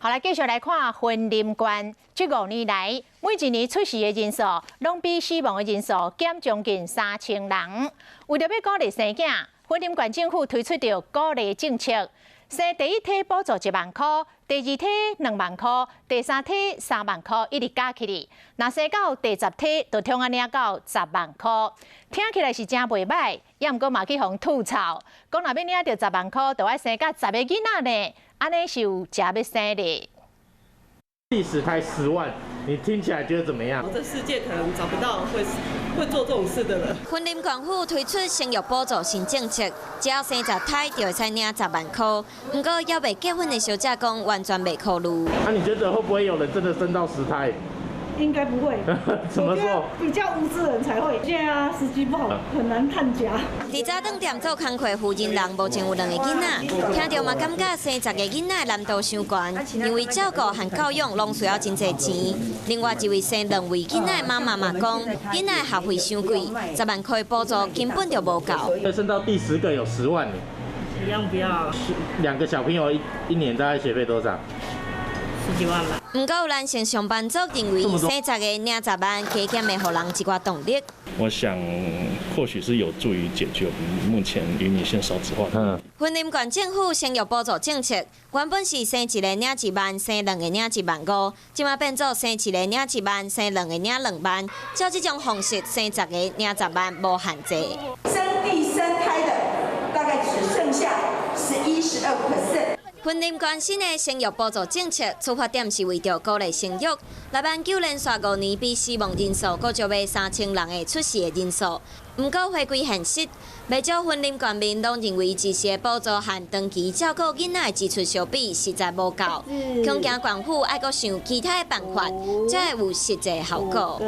好來，繼續來看雲林縣，這5年來，每一年出世的人數，攏比死亡的人數減將近3000人。為著欲鼓勵生囝，雲林縣政府推出著鼓勵政策，生第一胎補助1萬箍，第二胎2萬箍，第三胎3萬箍，一直加起來。若生到第十胎，就通仔領到十萬箍。聽起來是誠袂䆀，也毋過嘛去予吐槽，講若欲領著十萬箍，就愛生甲十个囡仔呢。按呢是有誠欲生咧。第十胎10萬，你聽起來覺得怎麼樣？這世界可能找不到會做這種事的人。雲林縣府推出生育補助新政策，只要生十胎就會使領十萬箍。毋過猶未結婚的小姐講，完全袂考慮。那你覺得會不會有人真的生到十胎？應該不會。怎麼說？比較無知的人才會。現在啊，時機不好，很難探家。佇早頓店做工課負責人目前有兩個囡仔，聽著嘛感覺生十个囡仔難度傷懸，因為照顧和教養攏需要真濟錢。另外一位生兩位囡仔的媽媽嘛講，囡仔學費傷貴，十萬塊補助根本就無夠。生到第十個有10萬，一樣不要。兩個小朋友一年大概學費多少？十幾萬吧。毋過有男性上班族認為，生十个領十萬，加減會予人一寡動力。我想或許是有助於解決我們目前雲林縣少子化。雲林縣政府生育補助政策，原本是生一个領一萬，生兩個領1萬5，這馬變做生一個領一萬，生兩個領2萬。照這種方式，生十個領十萬無限制。生第三胎的大概只剩下11、12%。雲林縣新的生育補助政策出發點是為著鼓勵生育。來研究連續5年比死亡人數閣少欲3000人的出世的人數。毋過回歸現實，袂少雲林縣民攏認為這些補助和長期照顧囡仔的支出相比，實在無夠。恐驚縣府愛閣想其他的辦法，才會有實際效果。